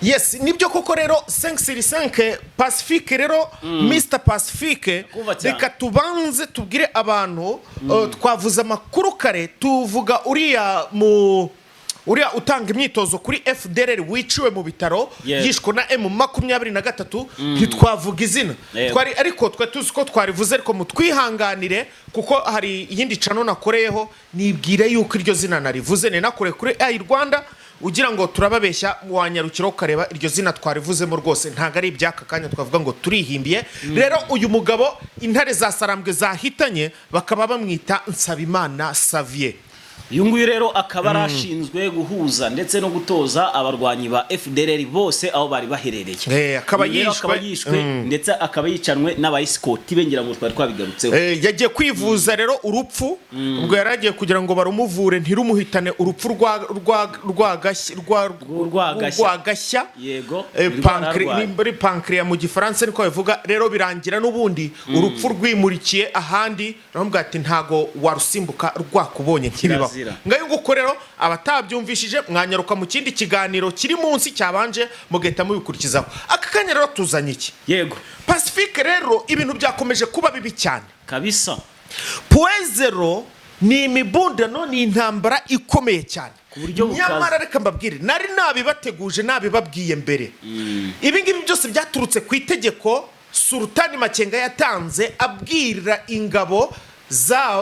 Yes, nibyo koko rero, 5 sur 5 Pacifique rero, Mr Pacifique. Kumva cyane. Reka tubanze tubwire abantu, twavuze amakuru kare, tuvuga uriya utanga imyitozo kuri FDLR wiciwe mu bitaro, yishwe na M23, ntitwavuga izina. Twari, ariko twe tuzi ko twarivuze, ariko mutwihanganire kuko hari iyindi channel nakoreyeho, nibwire yuko iryo zina narivuze. Ni nakoreye kuri AI Rwanda, ugira ngo turababeshya wanyarukira ukareba iryo zina twarivuzemo. Rwose ntabwo ari iby'aka kanya twavuga ngo turihimbiye. Rero uyu mugabo intare za Sarambwe zahitanye bakaba bamwita Nsabimana Xavier. Uyu nguyu rero akaba ari ashinzwe guhuza ndetse no gutoza abarwanyi ba FDLR bose aho bari baherereye. Akaba Uyu rero yishwe. Akaba yishwe ndetse akaba yicanwe n'abayisikoti be, ngira ngo twari twabigarutseho. Yagiye kwivuza rero, urupfu ubwo yari agiye kugira ngo barumuvure ntirumuhitane urupfu rwa Rwagashya. rwagashya. Indwara arwaye. Nimba ari pancréas mu Gifaransa niko babivuga. Rero birangira n'ubundi urupfu rwimurikiye ahandi, baramubwira ati: "Ntago warusimbuka rwakubonye, ntibibaho." Kirazira. Ngayo nguko rero, abatabyumvishije mwanyaruka mu kindi kiganiro kiri munsi cyabanje, mugahita mubikurikizaho. Aka kanya rero tuzanye iki? Pacifique, rero ibintu byakomeje kuba bibi cyane. Point Zéro ni imibundano, ni intambara ikomeye cyane. Ku buryo bukaze. Nyamara reka mbabwire, nari nabibateguje, nabibabwiye mbere. Ibi ngibi byose byaturutse ku itegeko Sultani Makenga yatanze, abwira ingabo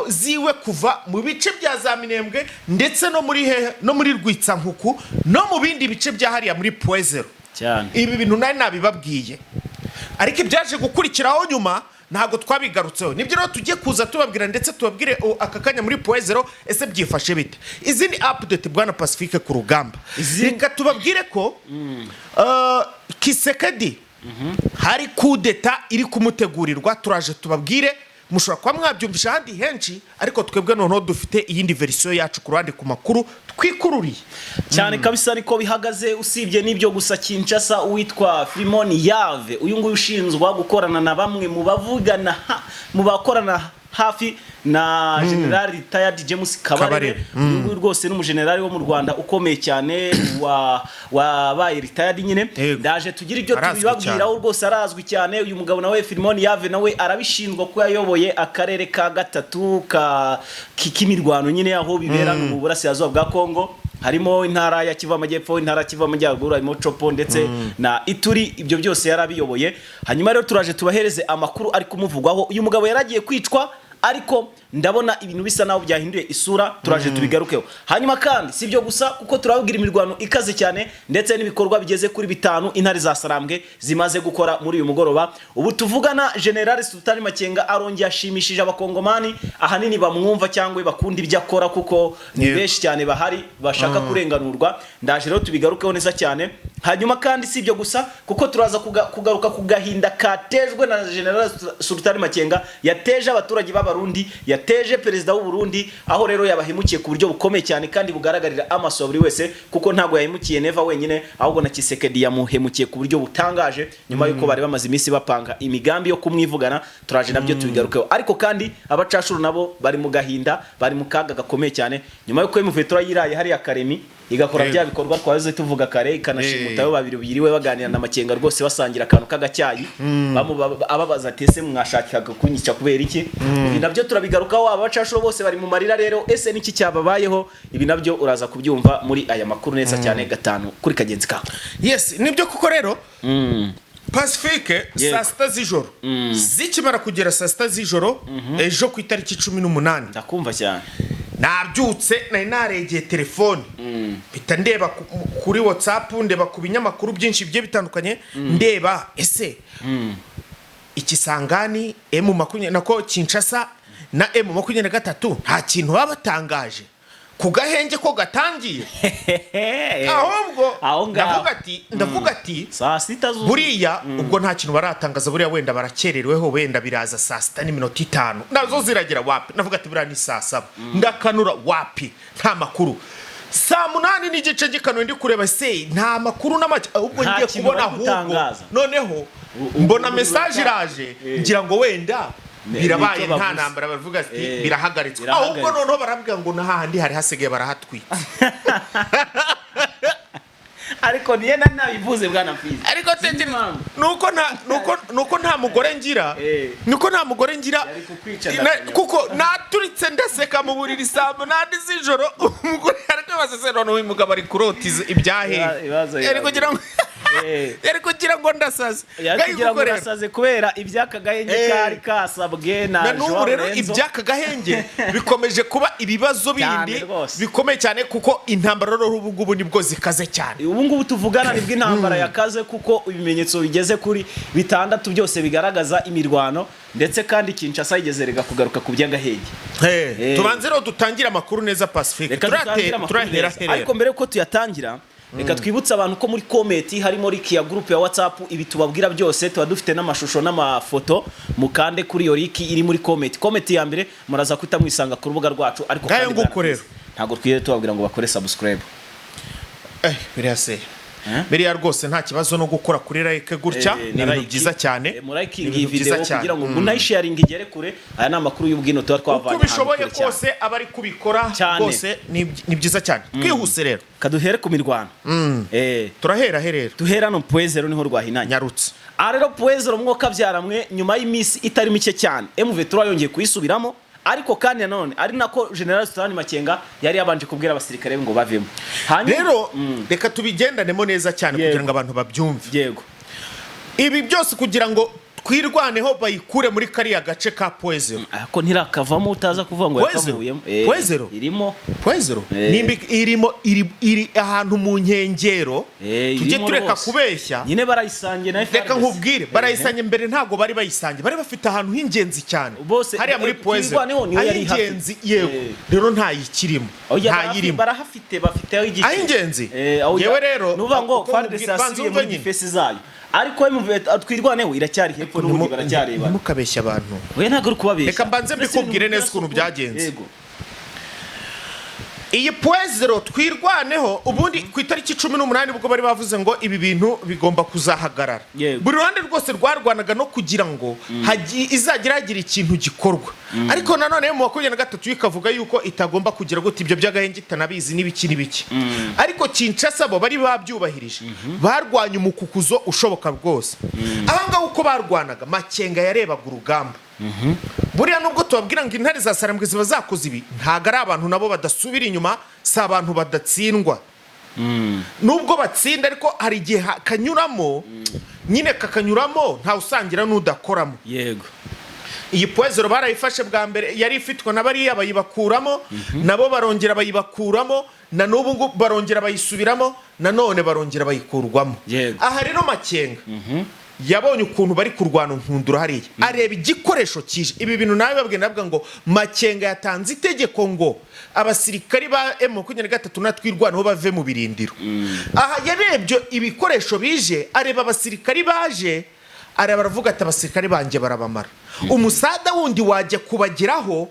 ziwe kuva mu bice bya za Minembwe ndetse no muri hehe, no muri Rwitsankuku, no mu bindi bice bya hariya muri Point Zéro. Ibi bintu nari nabibabwiye, ariko ibyaje gukurikiraho nyuma ntabwo twabigarutseho. Nibyo rero tugiye kuza tubabwira, ndetse tubabwire aka kanya muri Point Zéro ese byifashe bite? Izindi update, bwana Pacifique, ku rugamba, reka tubabwire ko Tshisekedi hari kudeta iri kumutegurirwa. Turaje tubabwire. Mushobora kuba mwabyumvisha ahandi henshi, ariko twebwe noneho dufite iyindi version yacu ku ruhande ku makuru twikururiye. Cyane kabisa, niko bihagaze. Usibye n'ibyo gusa, Kinshasa uwitwa Filimon Yave, uyu nguyu ushinzwa gukorana na bamwe mu bavugana mu bakorana hafi na General Retired James Kabarebe. Kabarebe. Uyu nguyu rwose ni umujenerali wo mu Rwanda ukomeye cyane, wa wabaye retired nyine. Ndaje tugira ibyo Arazwi tubibabwiraho. Rwose arazwi cyane uyu mugabo. Nawe Filimon Yave nawe arabishinzwa ko yayoboye akarere ka gatatu ka k'imirwano nyine, aho bibera mu burasirazuba bwa Kongo, harimo intara ya Kivu Amajyepfo, intara ya Kivu Amajyaruguru, harimo Tshopo ndetse na Ituri. Ibyo byose yarabiyoboye. Hanyuma rero turaje tubahereze amakuru ari kumuvugwaho. Uyu mugabo yaragiye kwicwa, ariko ndabona ibintu bisa naho byahinduye isura. Turaje tubigarukeho. Hanyuma kandi si ibyo gusa, kuko turababwira imirwano ikaze cyane ndetse n'ibikorwa bigeze kuri bitanu intare za Sarambwe zimaze gukora muri uyu mugoroba. Ubu tuvugana, General Sultani Makenga arongeye ashimishije Abakongomani, ahanini bamwumva cyangwa bakunda ibyo akora, kuko ni benshi cyane bahari bashaka kurenganurwa. Ndaje rero tubigarukeho neza cyane. Hanyuma kandi si ibyo gusa, kuko turaza kugaruka ku gahinda katejwe na General Sultani Makenga, yateje abaturage b'Abarundi, yateje perezida w'u Burundi, aho rero yabahemukiye ku buryo bukomeye cyane kandi bugaragarira amaso ya buri wese, kuko ntabwo yahemukiye Neva wenyine, ahubwo na Tshisekedi yamuhemukiye ku buryo butangaje, nyuma y'uko bari bamaze iminsi bapanga imigambi yo kumwivugana. Turaje nabyo tubigarukeho. Ariko kandi abacashuru nabo bari mu gahinda, bari mu kaga gakomeye cyane, nyuma y'uko M23 yiraye hariya Karemi, igakora bya bikorwa twahoze tuvuga kare, ikanashimuta abo babiri biriwe baganira na Makenga rwose, basangira akantu k'agacyayi, ababaza ati: "Ese mwashakaga kunyica kubera iki?" Ibi nabyo turabigarukaho. Abacashuro bose bari mu marira rero. Ese niki cyababayeho? Ibi nabyo uraza kubyumva muri aya makuru neza cyane, gatanu kuri kagenzi kawe. Yes, nibyo koko rero, Pacifique. Saa 6 z'ijoro zikimara kugera, saa 6 z'ijoro ejo ku itariki 18, Ndakumva cyane. nabyutse, nari naregeye telefone, mpita ndeba kuri WhatsApp, ndeba ku binyamakuru byinshi bigiye bitandukanye, ndeba ese ikisangani M20, nako Kinshasa na M23 nta kintu baba batangaje ku gahenge ko gatangiye. Ahubwo Aho ngaho. ndavuga ati Saa 6 zuzuye. Buriya ubwo nta kintu baratangaza, buriya wenda barakerereweho, wenda biraza saa 6:05. Nazo ziragera, wapi. Navuga ati buriya ni saa 7. Ndakanura, wapi, nta makuru. Saa 8:30 gikanuye, ndi kureba se nta makuru n'amake. Ahubwo Nta ngiye kintu kubona bari ahubwo gutangaza. Noneho mbona message iraje, ngira ngo wenda birabaye, nicyo nta bavuze. ntambara, baravuga ati birahagaritswe. Birahagaritswe. Ahubwo noneho barabwira ngo na hahandi hari hasigaye barahatwitse. Ariko niyo nari nabivuze, bwana Mfizi. Ariko tekereza, nuko nta mugore ngira. Nuko nta mugore ngira. Yari kukwica. Ndakanywa. Kuko naturitse ndaseka mu buriri saa 8 z'ijoro, umugore ari kwibaza: "Se none uyu mugabo ari kurota ibyahehe?" Ibibazo, Yari ibibazo. kugira ngo yari kugira ngo ndasaze. Yari Ngaho kugira ngo rero, urasaze kubera iby'aka gahenge kari kasabwe na na n'ubu Joao rero Lorenzo. Iby'aka gahenge bikomeje kuba ibibazo Cyane bindi rwose. bikomeye cyane, kuko intambara rero ubu ngubu nibwo zikaze cyane. Ubu ngubu tuvugana nibwo intambara yakaze, kuko ibimenyetso bigeze kuri bitandatu byose bigaragaza imirwano, ndetse kandi Kinshasa yigeze rega kugaruka ku by'agahenge. Tubanze rero dutangire amakuru neza, Pacifique. Reka dutangire amakuru Turahera neza. herera. Ariko mbere yuko tuyatangira, reka twibutse abantu ko muri comment harimo link ya group ya WhatsApp. Ibi tubabwira byose tuba dufite n'amashusho n'amafoto. Mukande kuri iyo link iri muri comment, comment ya mbere, muraza kuhita mwisanga ku rubuga rwacu. Ariko Ngayo kandi nguko bwana rero. Chris, ntabwo twiriwe tubabwira ngo bakore subscribe. Biriya se, Eh? biriya rwose nta kibazo no gukora kuri like gutya. Ni ibintu byiza cyane. Ni Murayikinga ibintu iyi byiza video cyane. kugira ngo munayisharinge igere kure. Aya ni amakuru y'ubwino tuba Uko twavanye ahantu ubishoboye kure cyane. kose aba ari kubikora Cyane. rwose, ni byiza cyane. Twihuse rero. Kaduhere ku mirwano. Turahera he rero? Duhera no Point Zéro, niho rwahinanye. Nyarutse. Aha rero Point Zéro, mwuka byaramwe, nyuma y'iminsi itari mike cyane M23 yongeye kuyisubiramo, ariko kandi nanone ari nako General Sultani Makenga yari yabanje kubwira abasirikare be ngo bavemo. Hanyuma Rero reka tubigendanemo neza cyane kugira ngo abantu babyumve. Ibi byose kugira ngo Twirwaneho bayikure muri kariya gace ka Point Zéro. Ariko ntirakavamo, utaza kuvuga ngo Point Zéro? yakavuyemo. Point Zéro? Irimo. Point Zéro nimba irimo, iri ahantu mu nkengero. Tujye Irimo tureka rwose. kubeshya. Nyine barayisangiye na Reka FARDC. nkubwire, barayisange mbere ntabwo bari bayisange, bari bafite ahantu h'ingenzi cyane Bose, hariya muri Point Zéro. Twirwaneho niyo yari hafi. Ah'ingenzi, yego. Rero ntayikirimo. Oya, Ntayirimo. barahafite, bafiteho igice. Ah'ingenzi? Aho Yewe rero, nuvuga ngo uko FARDC nkubwira, banza yasubiye wumve muri nyine. defense zayo, ariko Twirwaneho iracyari hepfo, n'ubundi baracyareba. Ntimukabeshye abantu. Oya, ntabwo uri kubabeshya. Reka mbanze Mbese mbikubwire ibintu neza ukuntu byagenze. Yego. Iyi Point Zéro, Twirwaneho, ubundi ku itariki 18 ubwo bari bavuze ngo ibi bintu bigomba kuzahagarara, buri ruhande rwose rwarwanaga no kugira ngo izagira hagira ikintu gikorwa, ariko nanone mu 23 yo ikavuga yuko itagomba kugira gute ibyo by'agahenge, itanabizi n'ibiki n'ibiki. Ariko Kinshasa bo bari babyubahirije, barwanya umukukuzo ushoboka rwose. Aha ngaha uko barwanaga, Makenga yarebaga urugamba. Buriya nubwo tubabwira ngo intare za Sarambwe ziba zakoze ibi, ntabwo ari abantu nabo badasubira inyuma, si abantu badatsindwa. Nubwo batsinda, ariko hari igihe kanyuramo nyine, kakanyuramo ntawe usangira n'udakoramo. Iyi Point Zéro barayifashe bwa mbere, yari ifitwe na bariya, bayibakuramo, nabo barongera bayibakuramo, na n'ubu ngubu barongera bayisubiramo, nanone barongera bayikurwamo. Aha rero Makenga yabonye ukuntu bari kurwana nkundura hariya, areba igikoresho kije. Ibi bintu nawe babwiye, navuga ngo Makenga yatanze itegeko ngo abasirikari ba M23 na Twirwaneho bave mu birindiro. Aha yarebye ibikoresho bije, areba abasirikari baje, areba aravuga ati: "Abasirikari banjye barabamara, umusada wundi wajya kubageraho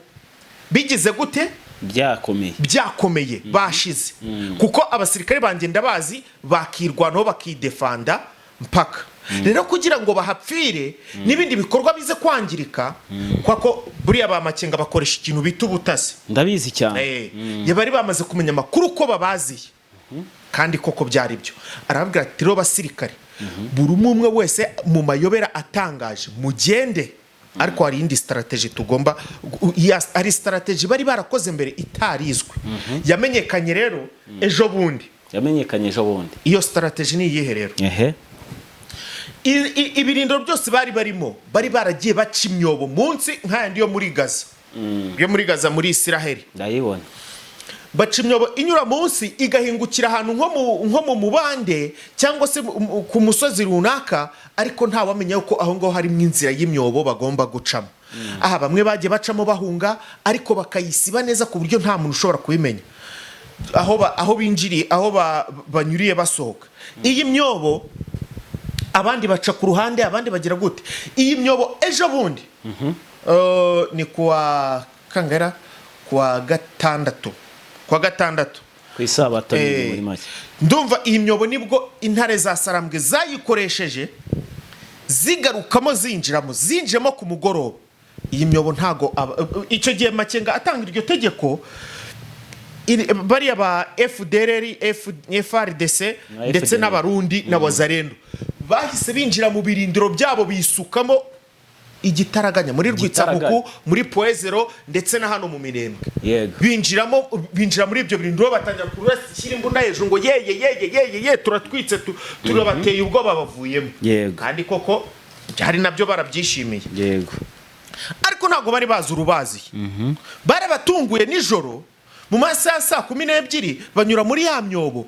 bigize gute?" Byakomeye. Byakomeye, bashize, kuko abasirikare banjye ndabazi, bakirwanaho, bakidefanda mpaka. Rero kugira ngo bahapfire n'ibindi bikorwa bize kwangirika, kuko buriya ba Makenga bakoresha ikintu bita ubutasi. Ndabizi cyane. Bari bamaze kumenya amakuru ko babaziye, kandi koko byari byo. Arababwira ati: "Rero basirikare, buri umwe umwe wese mu mayobera atangaje mugende." Ariko hari iyindi strategy tugomba, hari strategy bari barakoze mbere itarizwe, yamenyekanye rero ejo bundi. Yamenyekanye ejo bundi. Iyo strategy ni iyihe rero? Ibirindiro byose bari barimo, bari baragiye baca imyobo munsi nk'ayandi yo muri Gaza, yo muri Gaza muri Isiraheli. Ndayibona. Baca imyobo inyura munsi igahingukira ahantu nko mu mubande cyangwa se ku musozi runaka, ariko ntawamenya ko aho ngaho harimo inzira y'imyobo bagomba gucamo. Aha bamwe bagiye bacamo bahunga, ariko bakayisiba neza ku buryo nta muntu ushobora kubimenya aho binjiriye, aho banyuriye basohoka. Iyi myobo abandi baca ku ruhande, abandi bagira gute. Iyi myobo ejo bundi, ni kuwa kangera, kuwa gatandatu, kuwa gatandatu. Ku isabato nyine, muri make. Ndumva iyi myobo nibwo intare za Sarambwe zayikoresheje zigarukamo, zinjiramo, zinjiyemo ku mugoroba. Iyi myobo ntago icyo gihe Makenga atanga iryo tegeko. Bariya ba FDLR, FARDC Na ndetse FDLR. n'Abarundi na Wazalendo bahise binjira mu birindiro byabo, bisukamo igitaraganya muri Igitaraganya. Rwitsamuku, muri Point Zéro, ndetse na hano mu Minembwe. Binjiramo, binjira muri ibyo birindiro, batangira kurashyira imbunda hejuru ngo yeye yeye yeye ye, turatwitse, turabateye ubwoba, bavuyemo. Kandi koko byari nabyo, barabyishimiye. Ariko ntabwo bari bazi urubaziye. Barabatunguye nijoro mu masaha ya saa 12, banyura muri ya myobo,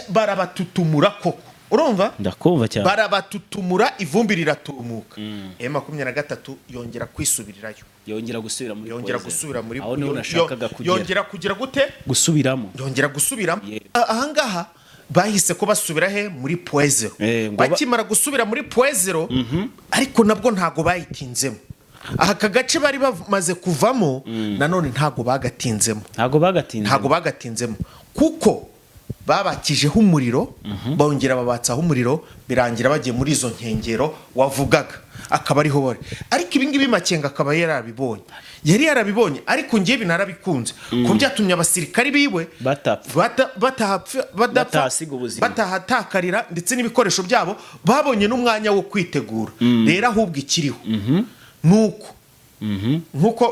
barabatutumura koko, urumva? Ndakumva cyane. Barabatutumura, ivumbi riratumuka. M23 yongera kwisubirirayo. Yongera gusubira muri Yongera Point Zéro. gusubira muri Aho niho nashakaga kugera. Yongera kugira gute? Gusubiramo. Yongera gusubiramo. Ahangaha bahise ko basubira he? Muri Point Zéro. Ngo Bakimara gusubira muri Point Zéro, ariko nabwo ntago bayitinzemo. Aha aka gace bari bamaze kuvamo, nanone ntago bagatinzemo. Ntabwo bagatinze. Ntago bagatinzemo kuko babakijeho umuriro, bongera babatsaho umuriro, birangira bagiye muri izo nkengero wavugaga, akaba ariho bari. Ariko ibi ngibi Makenga akaba yarabibonye, yari yarabibonye. Ariko ngewe binarabikunze ko byatumye abasirikari biwe Batapfa. Badapfa, Batahasiga ubuzima. batahatakarira, ndetse n'ibikoresho byabo, babonye n'umwanya wo kwitegura. Rero ahubwo ikiriho ni uko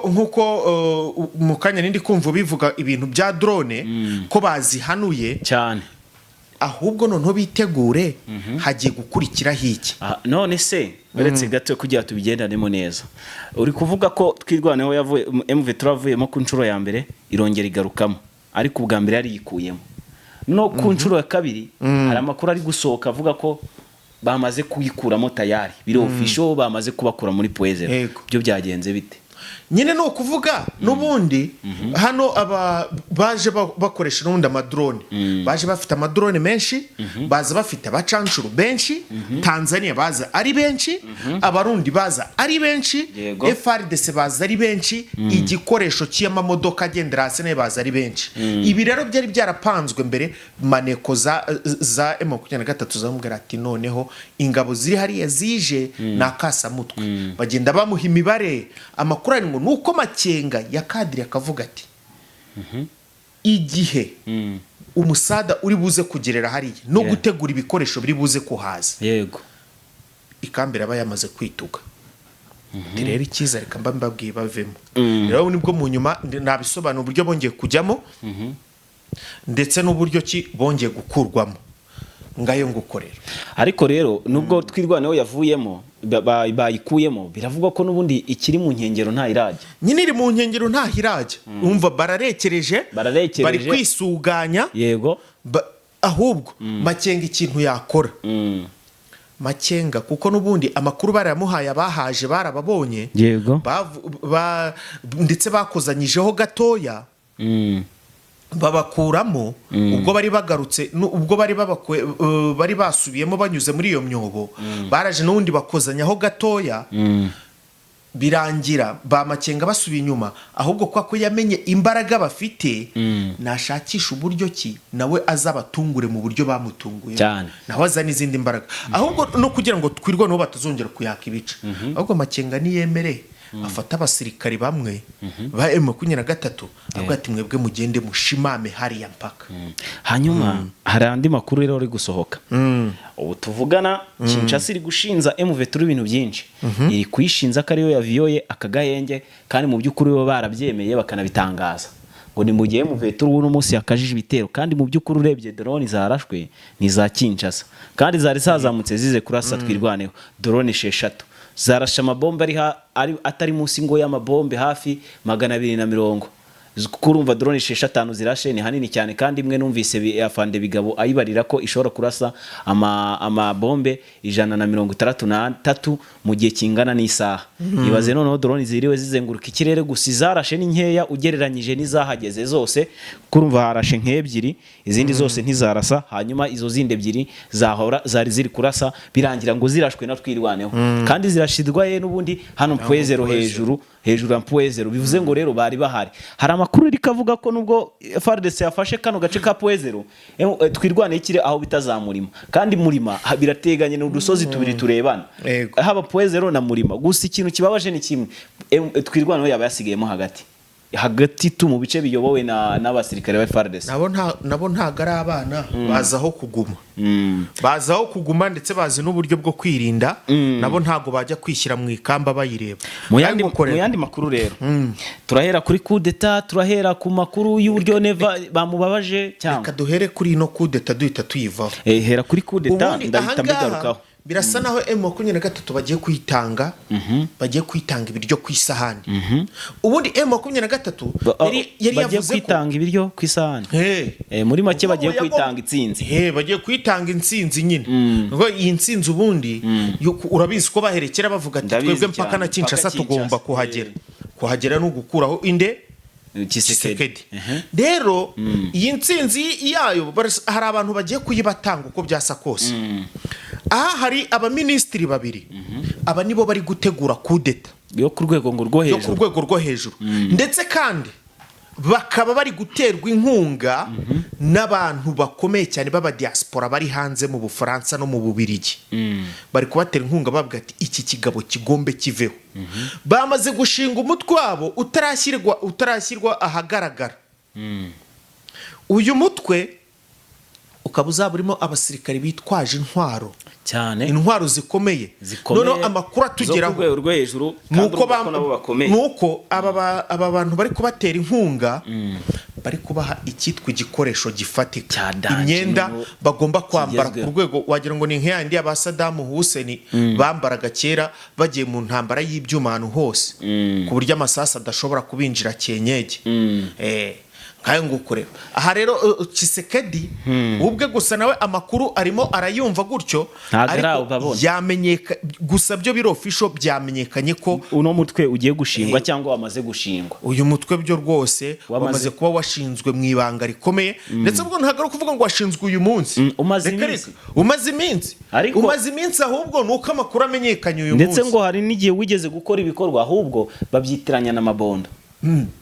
nkuko mu kanya nindi kumva bivuga ibintu bya drone ko bazihanuye. Cyane. Ahubwo noneho bitegure, hagiye gukurikiraho iki? Aha, none se uretse gato kugira tubigendanemo neza, uri kuvuga ko Twirwaneho yavuye, MV avuyemo ku nshuro ya mbere, irongera igarukamo, ariko ubwa mbere yari yikuyemo. No ku nshuro ya kabiri hari amakuru ari gusohoka avuga ko bamaze kuyikuramo tayari, biri official, bamaze kubakura muri Point Zéro. Byo byagenze bite? Nyine ni ukuvuga n'ubundi hano aba baje bakoresha n'ubundi amadrone, baje bafite amadrone menshi, baza bafite abacancuru benshi, Tanzania baza ari benshi, Abarundi baza ari benshi, FARDC baza ari benshi, igikoresho cy'amamodoka agendera hasi nayo baza ari benshi. Ibi rero byari byarapanzwe mbere. Maneko za M23 zamubwira ati: "Noneho ingabo ziri hariya zije ni akasamutwe." Bagenda bamuha imibare. Amakuru ari ngo ni uko Makenga yakadiriye akavuga ati: "Igihe umusada uri buze kugerera hariya no gutegura ibikoresho biri buze kuhaza, ikambi iraba yamaze kwituga." Ati: "Rero icyiza, reka mba mbabwiye bavemo." Rero nibwo mu nyuma nabisobanura uburyo bongeye kujyamo ndetse n'uburyo ki bongeye gukurwamo. Ngayo ngukorera. Ariko rero nubwo Twirwaneho yavuyemo, bayikuyemo, biravugwa ko n'ubundi ikiri mu nkengero nta irajya. Nyine iri mu nkengero, ntaho irajya. Umva, bararekereje. Bararekereje. Bari kwisuganya. Ahubwo Makenga ikintu yakora, Makenga, kuko n'ubundi amakuru barayamuhaye, abahaje barababonye, ndetse bakozanyijeho gatoya, babakuramo ubwo bari bagarutse, ubwo bari babakuye, bari basubiyemo banyuze muri iyo myobo, baraje n'ubundi bakozanyaho gatoya, birangira ba Makenga basubiye inyuma. Ahubwo kwa ko yamenye imbaraga bafite, nashakisha uburyo ki nawe azabatungure mu buryo bamutunguye, nawe azana izindi mbaraga. Ahubwo no kugira ngo Twirwaneho batazongera kuyaka ibice, ahubwo Makenga niyemere afate abasirikari bamwe ba M23, avuga ati: "Mwebwe mugende mushimame hariya mpaka." Hanyuma hari andi makuru rero ari gusohoka ubu tuvugana. Kinshasa iri gushinza M23 ibintu byinshi, iri kuyishinza ko ariyo yaviyoye aka gahenge, kandi mu by'ukuri bo barabyemeye bakanabitangaza ngo ni mu gihe M23 uno munsi yakajije ibitero. Kandi mu by'ukuri urebye drone zarashwe ni za Kinshasa, kandi zari zazamutse zize kurasa Twirwaneho. Drone 6 zarashe amabombe ari atari munsi ngo y'amabombe hafi 220. Kuko urumva drone 5 zirashe ni hanini cyane, kandi imwe numvise afande Bigabo ayibarira ko ishobora kurasa amabombe 163 mu gihe kingana n'isaha. Ibaze noneho drone ziriwe zizenguruka ikirere gusa, izarashe ni nkeya ugereranyije n'izahageze zose, kuko urumva harashe nk'ebyiri, izindi zose ntizarasa. Hanyuma izo zindi ebyiri zahora zari ziri kurasa, birangira ngo zirashwe na Twirwaneho, kandi zirashirwa ye n'ubundi hano Point Zéro, hejuru ya Point Zéro. Bivuze ngo rero bari bahari. Hari amakuru iri kavuga ko nubwo FARDC yafashe kano gace ka Point Zéro, Twirwaneho ikiri aho bitazamurima, kandi Murima birateganye, ni udusozi tubiri turebana, haba Point Zéro na Murima. Gusa ikintu kibabaje ni kimwe, Twirwaneho yaba yasigayemo hagati. hagati tu mu bice biyobowe n'abasirikare ba FARDC. Nabo ntago ari abana, bazi aho kuguma, bazi aho kuguma, ndetse bazi n'uburyo bwo kwirinda. Nabo ntago bajya kwishyira mu ikamba bayireba. Mu yandi makuru rero, turahera kuri kudeta, turahera ku makuru y'uburyo Neva bamubabaje cyangwa? Reka duhere kuri ino kudeta, duhita tuyivaho. Hera kuri kudeta. Ubundi Ndahita ahangaha mbigarukaho. birasa naho M23 bagiye kuyitanga, bagiye kuyitanga ibiryo ku isahani. Ubundi M23 yari Bagiye yavuze ko kwitanga ibiryo ku isahani. Hey. Muri make bagiye Ubwo kwitanga itsinzi. Bagiye kuyitanga intsinzi nyine. Ngo iyi ntsinzi ubundi urabizi ko baherekera bavuga ati Ndabizi twebwe mpaka cyane, na Kinshasa mpaka tugomba Kinshasa. kuhagera. Kuhagera ni ugukuraho inde? Tshisekedi. Tshisekedi. Rero iyi ntsinzi yayo hari abantu bagiye kuyibatanga uko byasa kose. Aha hari abaminisitiri babiri, aba nibo bari gutegura kudeta yo ku rwego ngo rwo yo ku hejuru. rwego rwo hejuru, ndetse kandi bakaba bari guterwa inkunga n'abantu bakomeye cyane b'abadiaspora bari hanze mu Bufaransa no mu Bubirigi. Bari kubatera inkunga bavuga ati iki kigabo kigombe kiveho. Bamaze gushinga umutwe wabo utarashyirwa ahagaragara. Uyu mutwe ukaba uzaba urimo abasirikari bitwaje intwaro, cyane, intwaro zikomeye. Zikomeye. Noneho amakuru zo ku atugeraho rwego rwo hejuru, kandi nuko urumva ko nabo bakomeye. Nuko aba bantu bari kubatera inkunga bari kubaha icyitwa igikoresho gifatika, Cya danger, imyenda noneho bagomba kwambara ku kigezweho. rwego wagira ngo ni nk'iyandi y'aba Saddam Hussein bambaraga kera bagiye mu ntambara y'ibyuma ahantu hose, ku buryo amasasu adashobora kubinjira kenyege. Nkayo nguko rero. Aha rero Tshisekedi ubwe gusa nawe amakuru arimo arayumva gutyo, Ntabwo ariko arababona. yamenyeka gusa, byo biri official, byamenyekanye ko uno mutwe ugiye gushingwa cyangwa wamaze gushingwa. Uyu mutwe byo rwose wamaze kuba washinzwe mu ibanga rikomeye, ndetse ubwo ntabwo ari ukuvuga ngo washinzwe uyu munsi. Umaze Reka iminsi. reka, umaze iminsi. Umaze iminsi, ahubwo ni uko amakuru amenyekanye uyu Ndetse munsi. ngo hari n'igihe wigeze gukora ibikorwa, ahubwo babyitiranya na Mabondo,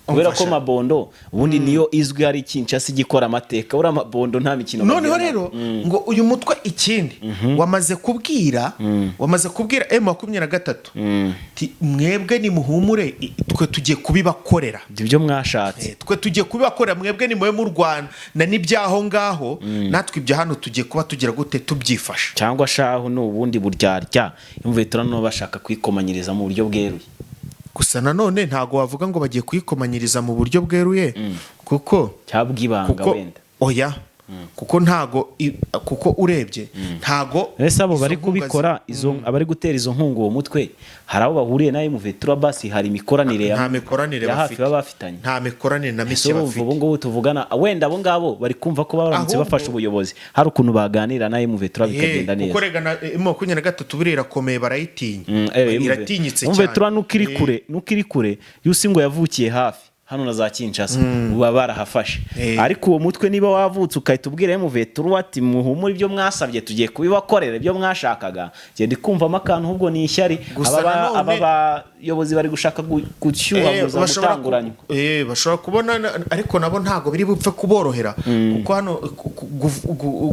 kubera ko Umfasha. Mabondo ubundi niyo izwi ari Kinshasa igikora amateka. Uriya Mabondo nta mikino Noneho bagirana. rero ngo uyu mutwe ikindi wamaze kubwira M23 ti mwebwe nimuhumure, twe tugiye kubibakorera. Ibyo mwashatse. Twe tugiye kubibakorera, mwebwe ni mube mu Rwanda n'ibyaho ngaho, natwe ibyo hano tugiye kuba tugira gute tubyifasha. Cyangwa shahu ni ubundi buryarya, imvuye turano bashaka kwikomanyiriza mu buryo bweruye. Gusa nanone ntabwo wavuga ngo bagiye kuyikomanyiriza mu buryo bweruye, kuko Cyangwa bw'ibanga. Kuko Wenda. Oya, kuko ntago kuko urebye ntago Ese abo izo bari nkunga kubikora, izo abari gutera izo nkunga uwo mutwe, hari abo bahuriye nayo M23? Basi hari imikoranire Nta mikoranire ya hafi bafite. baba bafitanye? Nta mikoranire na Ese mike urumva bafite. ubu ngubu tuvugana, wenda abo ngabo bari kumva ko baramutse bafashe ubuyobozi hari ukuntu baganira na M23 bikagenda neza. Kuko rega na M23 buriya irakomeye, barayitinya. Iratinyitse M23 cyane. Nuko iri kure yusi ngo yavukiye hafi hano na za Kinshasa, uba barahafashe. Ariko uwo mutwe niba wavutse ukahita ubwira M23 ati muhumure, ibyo mwasabye tugiye kubibakorera, ibyo mwashakaga, genda ikumvamo akantu, ahubwo ni ishyari. Gusa Aba nanone bayobozi bari gushaka gushyuhaguza, gutanguranywa. Bashobora kubona ariko nabo ntabwo biri bupfe kuborohera, kuko hano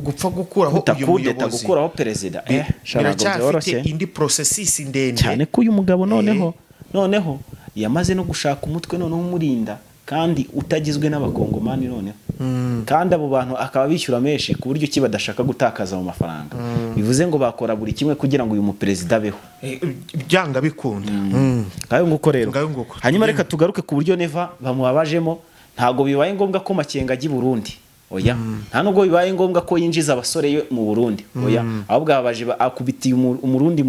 gupfa gukuraho Guta uyu kudeta, muyobozi gukuraho perezida, sha, ntabwo biracyafite byoroshye. indi processus ndende. Cyane ko uyu mugabo noneho yamaze no gushaka umutwe noneho umurinda kandi utagizwe n'abakongomani, noneho kandi abo bantu akaba bishyura menshi ku buryo ki badashaka gutakaza mu mafaranga, bivuze ngo bakora buri kimwe kugira ngo uyu muperezida abeho. Byanga bikunda. Ngayo nguko rero. Ngayo nguko. Hanyuma reka tugaruke ku buryo Neva bamubabajemo. Ntabwo bibaye ngombwa ko Makenga ajya i Burundi, oya. Nta nubwo bibaye ngombwa ko yinjiza abasore yo mu Burundi, oya. Ahubwo ababaje akubitiye umurundi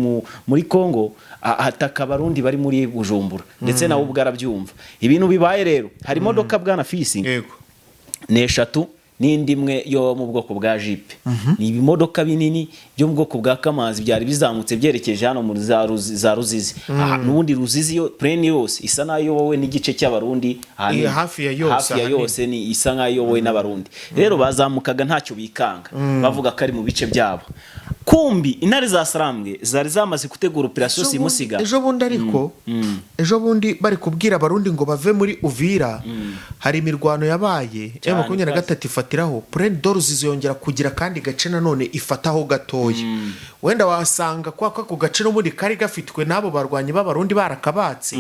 muri Congo, ataka abarundi bari muri Bujumbura, ndetse nawe ubwo arabyumva ibintu bibaye. Rero hari imodoka, bwana Fisi, ni eshatu n'indi imwe yo mu bwoko bwa jipe. Ni ibimodoka binini byo mu bwoko bwa Kamazi byari bizamutse byerekeje hano muri za Ruzizi. Aha, n'ubundi Ruzizi yo plaine yose isa n'ayo iyobowe n'igice cy'abarundi ahanini. Hafi ya yose Hafi ya ahanini. yose ni isa nk'ayo iyobowe n'abarundi. Rero bazamukaga ntacyo bikanga, bavuga ko ari mu bice byabo. Kumbi intare za Sarambwe zari zamaze gutegura operasiyo simusiga. Ejo bundi, ariko ejo bundi bari kubwira abarundi ngo bave muri Uvira, hari imirwano yabaye, M23 ifatiraho Plaine de Ruzizi, yongera kugira akandi gace nanone ifataho gatoya. Wenda wasanga kwa ko ako gace n'ubundi kari gafitwe n'abo barwanyi b'abarundi barakabatse,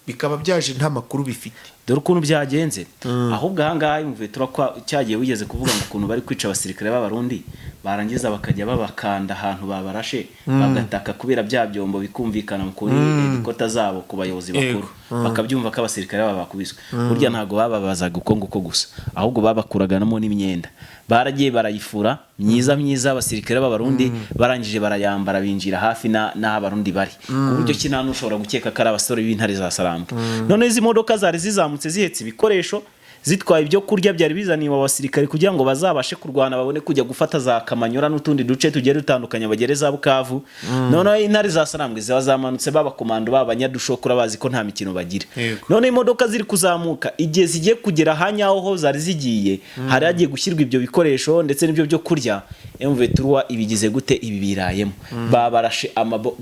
bikaba byaje nta makuru bifite. Dore ukuntu byagenze. Ahubwo ahangaha M23 kwa cyagiye wigeze kuvuga ngo ukuntu bari kwica abasirikare b'Abarundi, barangiza bakajya babakanda ahantu babarashe, bagataka kubera bya byombo bikumvikana kuri headquarter zabo, ku bayobozi bakuru, bakabyumva ko abasirikare baba bakubiswe. Burya ntabwo bababazaga uko nguko gusa, ahubwo babakuraganamo n'imyenda. Baragiye barayifura myiza myiza abasirikare b'Abarundi, barangije barayambara, binjira hafi n'aho Abarundi bari, ku buryo ki nta n'ushobora gukeka ko ari abasore b'Intare za Sarambwe. None izi modoka zari zizamutse zihetse ibikoresho, zitwaye ibyo kurya byari bizaniwe abasirikare kugira ngo bazabashe kurwana, babone kujya gufata za Kamanyura n'utundi duce tugiye dutandukanye, bagere za Bukavu. Noneho Intare za Sarambwe ziba zamanutse, b'abakomando b'abanyadushokora, bazi ko nta mikino bagira. None imodoka ziri kuzamuka, igihe zigiye kugera ahanyaho ho zari zigiye, hari hagiye gushyirwa ibyo bikoresho ndetse n'ibyo byo kurya, M23 ibigize gute? Ibi birayemo, babarashe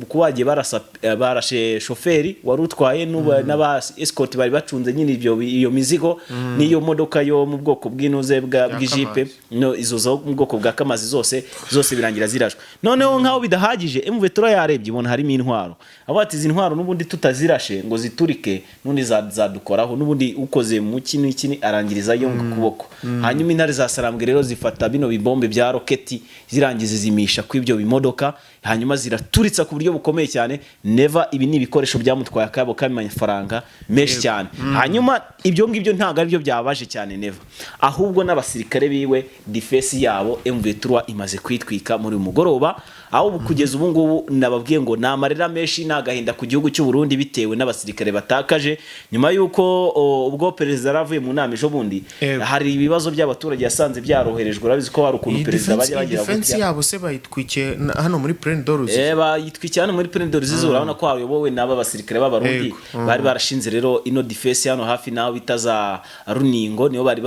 kuba bagiye barasa, barashe shoferi wari utwaye n'aba escort bari bacunze nyine iyo mizigo n'iyo modoka yo mu bwoko bw'inuze bw'ijipe, no izo zo mu bwoko bwa Kamazi, zose zose birangira zirashwe. Noneho nkaho bidahagije, M23 yarebye ibona harimo intwaro, aho ati izi ntwaro n'ubundi tutazirashe ngo ziturike, n'ubundi zadukoraho, n'ubundi ukoze mu ki n'iki arangiriza yo mu kuboko. Hanyuma Intare za Sarambwe rero zifata bino bibombe bya roketi, zirangiza zimisha ku ibyo bimodoka, hanyuma ziraturitsa ku buryo bukomeye cyane. Neva, ibi ni ibikoresho byamutwaye akayabo k'amafaranga menshi cyane. Hanyuma ibyo ngibyo ntabwo ari byo byababaje cyane Neva, ahubwo n'abasirikare biwe, defense yabo M23 imaze kwitwika muri uyu mugoroba, aho ubu kugeza ubu ngubu nababwiye ngo ni amarira menshi, ni agahinda ku gihugu cy'u Burundi bitewe n'abasirikare batakaje nyuma y'uko ubwo perezida yaravuye mu nama ejo bundi, hari ibibazo by'abaturage yasanze byaroherejwe. Urabizi ko hari ukuntu Iyi perezida defense, bajya iyi bagira defense gutya. yabo se bayitwikiye hano muri Plaine de Ruzizi? Bayitwikiye hano muri Plaine de Ruzizi. Urabona ko hayobowe n'aba basirikare b'Abarundi. Bari barashinze rero ino defense hano hafi n'aho bita za Runingo, niho bari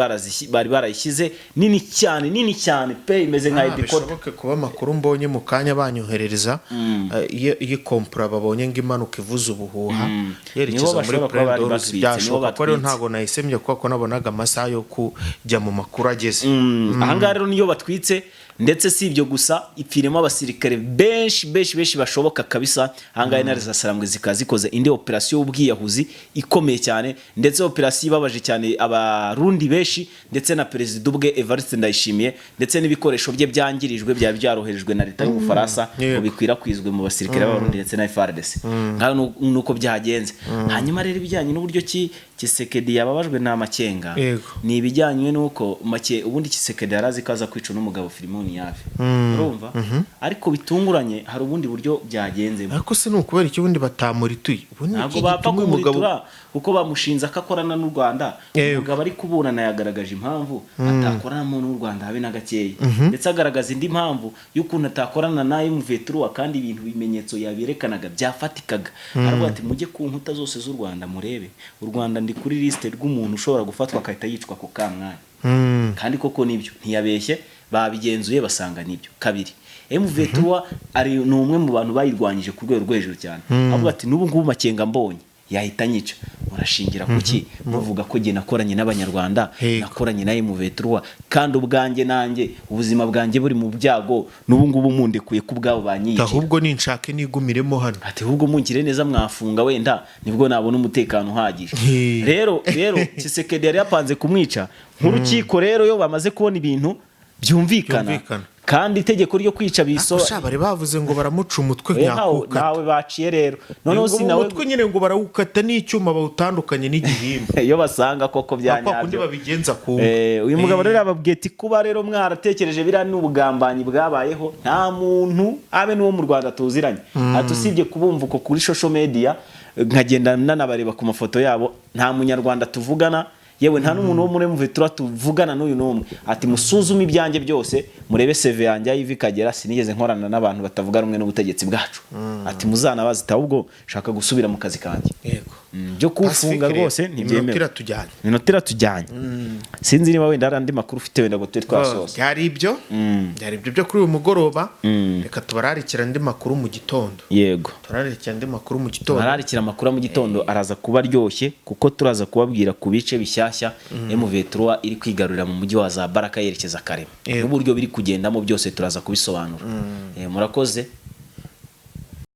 barayishyize, nini cyane, nini cyane pe, imeze nka headquarter. Bishoboke kuba amakuru mbonye mu kanya banyoherereza, iyo kompura babonye ngo imanuka ivuza ubuhuha yerekeza Nibo muri bashobora kuba bari Plaine de Ruzizi. batwitse, nibo Byashoboka ko rero batwitse. ntabwo nahise njya kuko nabonaga amasaha yo kujya mu makuru ageze. Ahangaha rero niyo batwitse, ndetse si ibyo gusa, ipfiremo abasirikare benshi benshi benshi bashoboka kabisa. Ahangaha Intare za Sarambwe zikaba zikoze indi operasiyo y'ubwiyahuzi ikomeye cyane, ndetse operasiyo ibabaje cyane Abarundi benshi, ndetse na perezida ubwe Evariste Ndayishimiye, ndetse n'ibikoresho bye byangirijwe byari byaroherejwe na leta y'Ubufaransa ngo bikwirakwizwe mu basirikare b'Abarundi ndetse na FARDC. Ngaho nuko byagenze. Hanyuma rero ibijyanye n'uburyo ki Tshisekedi yababajwe na Makenga, ni ibijyanye n'uko make ubundi Tshisekedi yari azi ko aza kwica n'umugabo Filimoni Yave, urumva? Ariko bitunguranye hari ubundi buryo byagenzemo. Ariko se ni ukubera iki ubundi batamurituye? Ubu ni Ntabwo iki bapfa gituma uyu mugabo kumuritura kuko bamushinze ko akorana n'u Rwanda. Umugabo ari kuburana yagaragaje impamvu atakoranamo n'u Rwanda habe na gakeya, ndetse agaragaza indi mpamvu y'ukuntu atakorana na M23, kandi ibintu bimenyetso yaberekanaga byafatikaga. Aravuga ati mujye ku nkuta zose z'u Rwanda murebe, u Rwanda ndi kuri liste rw'umuntu ushobora gufatwa agahita yicwa ako kamwanya. Kandi koko nibyo, ntiyabeshye, babigenzuye basanga nibyo. Kabiri, M23 ari ni umwe mu bantu bayirwanyije ku rwego rwo hejuru cyane. Avuga ati n'ubu ngubu Makenga mbonye yahita anyica. Murashingira kuki muvuga ko jye nakoranye n'Abanyarwanda, nakoranye na M23, kandi ubwanjye nanjye ubuzima bwanjye buri mu byago? N'ubu ngubu mundekuye ku bwabo banyiyicira. Ahubwo ninshake nigumiremo hano. Ati ahubwo mungire neza mwafunga, wenda nibwo nabona umutekano uhagije. Rero Tshisekedi yari yapanze kumwica nk'urukiko. Rero iyo bamaze kubona ibintu byumvikana, Byumvikana. kandi itegeko ryo kwica biso Ariko sha, bari bavuze ngo baramuca umutwe Oya, ntiyakukata. ntawe baciye rero. Noneho Ngo si nawe umutwe nyine ngo barawukata n'icyuma bawutandukanye n'igihimba. Iyo basanga koko bya Kwa kundi nyabyo. babigenza ku mbwa. Uyu mugabo rero ababwiye ati kuba rero mwaratekereje biriya ni ubugambanyi bwabayeho, nta muntu abe n'uwo mu Rwanda tuziranye. Ati usibye kubumva uko kuri social media, nkagenda nanabareba ku mafoto yabo, nta Munyarwanda tuvugana, yewe nta n'umuntu wo muri M23 tuvugana n'uyu n'umwe. Ati musuzume ibyanjye byose, murebe CV yanjye aho iva ikagera, sinigeze nkorana n'abantu batavuga rumwe n'ubutegetsi bwacu. Ati muzanabaze, ahubwo shaka gusubira mu kazi kanjye. Byo kuwufunga Pacifique rero, rwose iminota ntibyemewe. iratujyanye. Iminota iratujyanye. Sinzi niba wenda hari andi makuru ufite, wenda ngo tube twasoza. Byari ibyo byo kuri uyu mugoroba. Reka tubararikira andi makuru mu gitondo. Yego. Turararikira andi makuru mu gitondo. Bararikira amakuru mu gitondo, araza kuba aryoshye kuko turaza kubabwira ku bice bishyashya M23 iri kwigarurira mu mujyi wa za Baraka yerekeza Karema, n'uburyo biri kugendamo byose turaza kubisobanura. Murakoze.